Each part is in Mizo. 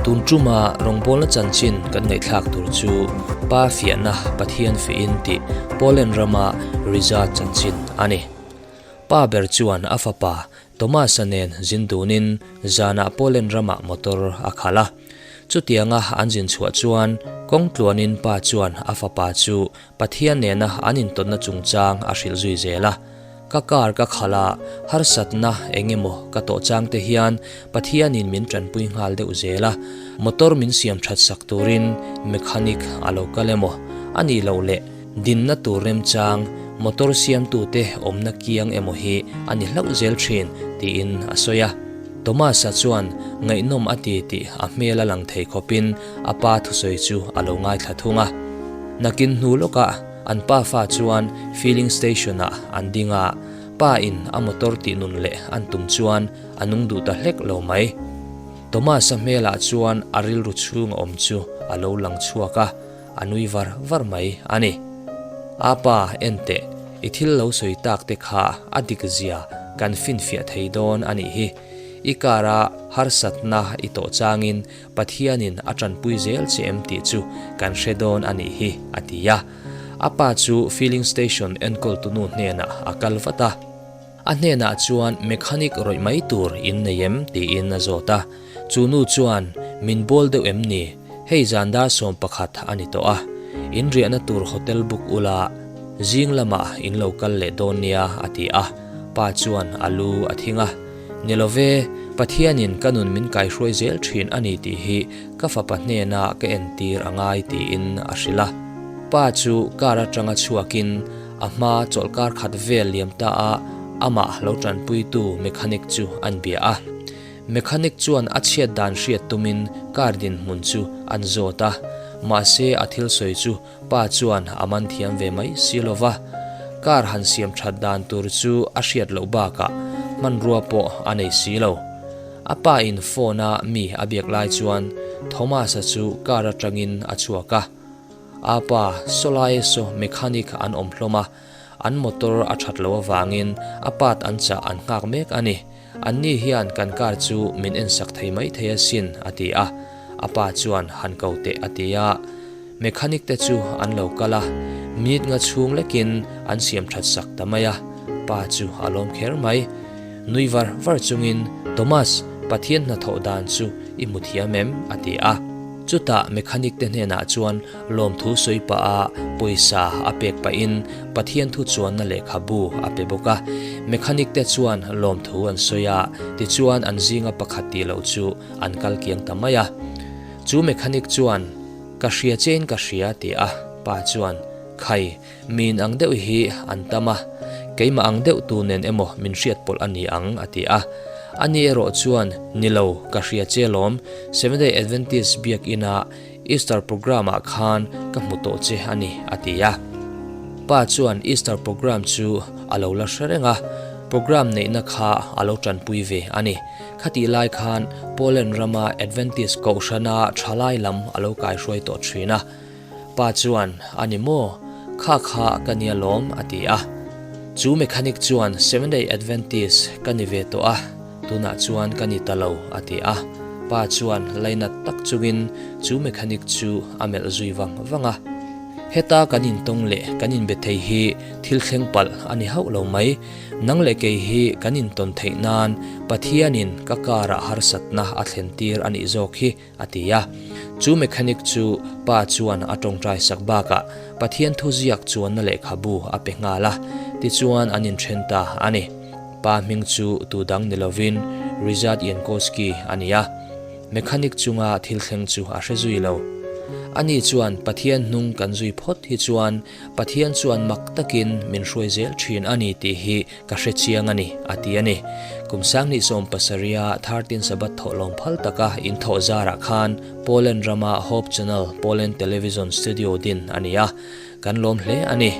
Tun tuma rawngbawlna chanchin kan ngaihthlak tur chu Pa fiahna Pathian fihin tih Poland rama Riza chanchin a ni. Pa ber chuan a fapa Thomas-a nen zin dunin zanah Poland ramah motor a khalh a. Chutianga an zin chhuah chuan kawng tluanin pa chuan a fapa chu Pathian nena an intawnna chungchang a hrilh zui zel a. Ka car ka khalh a, harsatna eng emaw ka tawh chang te hian Pathianin min tanpui nghal deuh zel a, motor min siam that sak turin mechanic a lo kal emaw a nih loh leh dinna tur remchang motor siamtute awmna kiang emaw hi a ni hlauh zel thin tiin a sawi a. Thomas-a chuan ngaihnawm a ti tih a hmel a lang thei khawpin a pa thusawi chu a lo ngaithla thung a. Nakin hnu lawkah an pa fa chuan filling station-ah an ding a, pa in a motor tih nun leh an tum chuan a nung duh ta hlek lo mai. Thomas-a hmelah chuan a rilru chhung a awm chu a lo lang chhuak a, a nui var var mai a ni. A pa, en teh, i thil lo sawi tak te kha a dik zia kan finfiah thei dawn a nih hi. I car-a harsatna i tawh changin Pathianin a tanpui zel che em tih chu kan hre dawn a nih hi, a ti a. A pa chu filling station enkawltunu hnenah a kal vat a. A hnenah chuan mechanic rawih mai tur in nei em tiin a zawt a. Chu nu chuan, Min bawl deuh em ni? Hei zan dar 11 a ni tawh a. In riahna tur hotel book ula, zing lamah in lo kal leh dawn nia, a ti a. Pa chuan a lu a thing a. Ni lo ve, Pathianin ka nun min kaihruai zel thin a ni tih hi ka fapa hnena ka entir a ngai tiin a hrilh a. Pa chu car atanga chhuakin a hma chawlhkar khat vel liam ta a amah lo tanpuitu mechanic chu an bia a. Mechanic chuan a chhiat dan hriat tumin car dinhmun chu an zawt a, mahse a thil sawi chu Pa chuan a man thiam ve mai si lo va, car han siam that dan tur chu a hriat loh bakah hmanrua pawh a nei si lo. A pa in phone a mi a biak lai chuan Thomas-a chu car atangin a chhuak a. A pa sawlai saw mechanic an awm hlawm a, an motor a that loh avangin a part an chah an nghak mek a ni. Anni hian kan car chu min ensak thei mai thei asin, a ti a. A pa chuan han ko teh a ti a. Mechanic te chu an lo kal a, minute nga chhung lekin an siam that sak ta mai a, pa chu a lawm kher mai. Nui var var chungin, Thomas, Pathian hnathawh dan chu i hmu thiam em? a ti a. Chutah mechanic te hnenah chuan lawmthu sawi pah a pawisa a pek pahin Pathian thu chuanna lehkhabu a pe bawk a. Mechanic te chuan lawmthu an sawi a, tichuan an zinga pakhat tih loh chu an kal kiang ta mai a. Chu mechanic chuan, Ka hria chein ka hria ti a, pa chuan, Khai, min ang deuh hi an tam a, keimah ang deuh tu nen emaw min hriat pawlh a ni ang a ti a. Ani erawh chuan, Ni lo, ka hria che lawm, Seventh-day Adventist biakina Easter programme ah khan ka hmu tawh che a ni a ti a. Pa chuan Easter programme chu a lo la hre reng a, programme neihna kha a lo tanpui ve a ni. Khatih lai khan Poland rama Adventist kohhrana thalai lam a lo kaihruai tawh thin a. Pa chuan, A ni maw? Kha kha ka nia lawm, a ti a. Chu mechanic chuan, Seventh-day Adventist ka ni ve tawh a, tunah chuan ka ni ta lo, a ti a. Pa chuan lainat tak chungin chu mechanic chu a melh zui vang vang a. Heta kan intawng leh kan inbe thei hi thil thleng palh a ni hauh lo mai. Nang leh kei hi kan intawn theih nan Pathianin ka car-ah harsatna a thlen tir a nih zawk hi, a ti a. Chu mechanic chu pa chuan a tawngtai sak bakah Pathian thuziak chuanna lehkhabu a pe nghal a, tichuan an inthen ta a ni. Pa hming chu tu dang ni lovin Ryszard Jankowski a ni a. Mechanic chunga thil thleng chu a hre zui lo. Ani chuan Pathian hnung kan zui phawt hi chuan Pathian chuan mak takin min hruai zel thin a ni tih hi ka hre chiang a ni, a ti a ni. Kum 2017 a 13 Sabbath thawhlawm phal taka inthawh zarah khan Poland rama Hope Channel Poland Television Studio din a ni a, kan lawm hle a ni.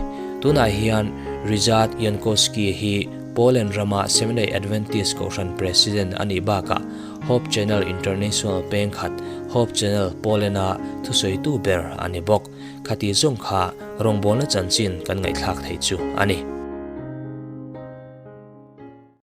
Tunah hian Ryszard Jankowski hi Poland rama Seventh-day Adventist Kohhran President a nih bakah Hope Channel International pengkhat Hope Channel Poland-a thusawitu ber a ni bawk. Khati zawng kha rawngbawlna chanchin kan ngaihthlak theih chu a ni.